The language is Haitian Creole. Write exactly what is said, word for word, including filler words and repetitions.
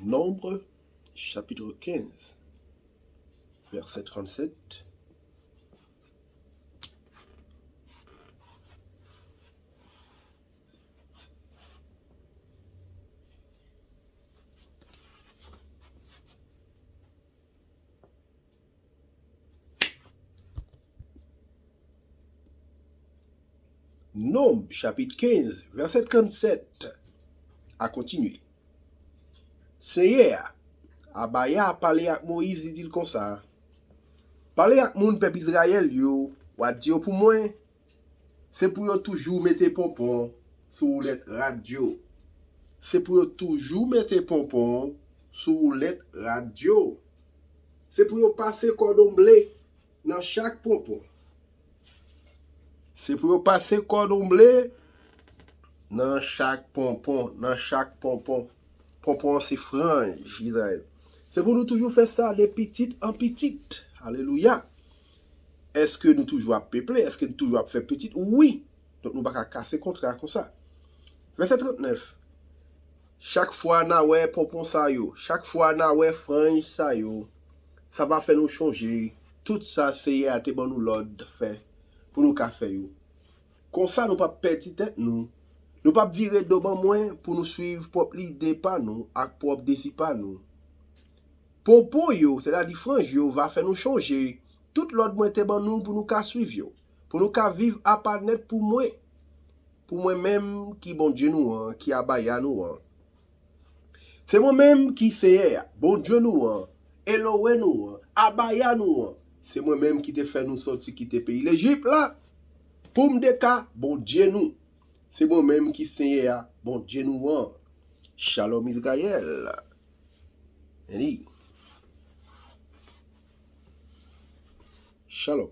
Nombre, chapitre quinze, verset trente-sept. Nonb, chapit kenz, vèsè tranntsèt, a kontinye. Senyè a, Abaya, pale ak Moyiz, li di l konsa, pale ak moun pèp Izrayèl yo, w a di yo pou mwen, se pou yo toujou mete ponpon sou woulèt rad yo. Se pou yo toujou mete ponpon sou woulèt rad yo. Se pou yo pase kòdon ble nan chak ponpon. Se pou yo pase kòdon ble nan chak ponpon, nan chak ponpon. Ponpon an se franj Izrayèl. Se pou nou toujou fè sa de pitit an pitit. Alelouya. Èske nou toujou ap peple? Èske nou toujou ap fè pitit? Wi. Donk nou pa ka kase kontra konsa. Vèsè trannèf. Chak fwa n a wè ponpon sa yo, chak fwa n a wè franj sa yo, sa va fè nou chonje tout sa Senyè a te ban nou lòd fè pou nou ka fè yo. Konsa nou p ap pèdi tèt nou. Nou p ap vire do ban mwen pou nou swiv pwòp lide pa nou ak pwòp dezi pa nou. Ponpon yo, sètadi franj yo, va fè nou chonje tout lòd mwen te ban nou pou nou ka swiv yo, pou nou ka viv apa nèt pou mwen, pou mwen menm ki Bondye nou an, ki Abaya nou an. Se mwen menm ki Senyè a, Bondye nou an, Elowe nou an, Abaya nou an. Se mwen menm ki te fè nou sòti kite peyi Lejip la, pou m te ka Bondye nou. Se mwen menm ki Senyè a, Bondye nou an. Shalom Izrayèl. Li. Shalom.